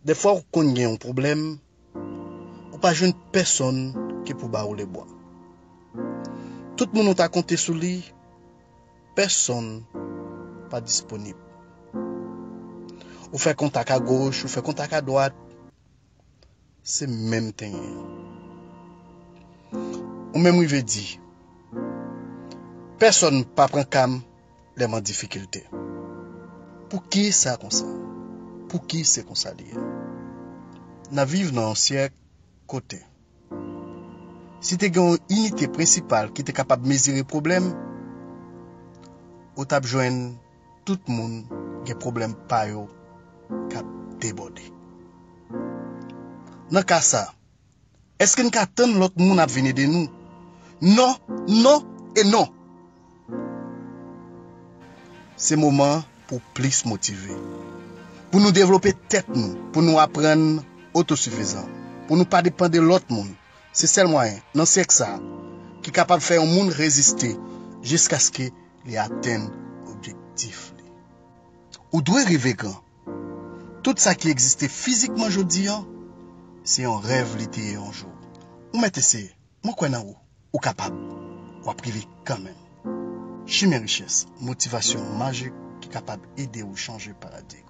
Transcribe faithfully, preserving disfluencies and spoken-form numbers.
Dèfwa ou konn gen yon pwoblèm, ou pa jwenn pèsonn ki pou ba ou lebwa. Tout moun ou ta konte sou li, pèsonn pa disponib. Ou fè kontak agoch, ou fè kontak adwat, se menm tenyen an. Ou menm rive di, pèsonn pa pran ka m lè m an difikilte. Pouki sa konsa? Pouki se konsa li ye? N ap viv nan yon syèk kote, si te gen yon inite prensipal ki te kapab mezire pwoblèm, ou t ap jwenn tout moun gen pwoblèm pa yo k ap debòde. Nan ka sa, èske n ka tann lòt moun ap vin ede nou? Non, non e non. Se moman pou plis motive, pou nou devlope tèt nou, pou nou aprann otosifizan, pou nou pa depann de lòt moun. Se sèl mwayen, nan syèk sa a, ki kapab fè yon moun reziste jiskaske li atenn objektif li. Ou dwe reve gran. Tout sa ki egziste fizikman jodi an, se yon rèv li te ye yon jou. Ou mèt eseye. Mwen kwè nan ou. Ou kapab. W ap rive kanmenm. Chimen Richès, motivasyon majik ki kapab ede w chanje paradig.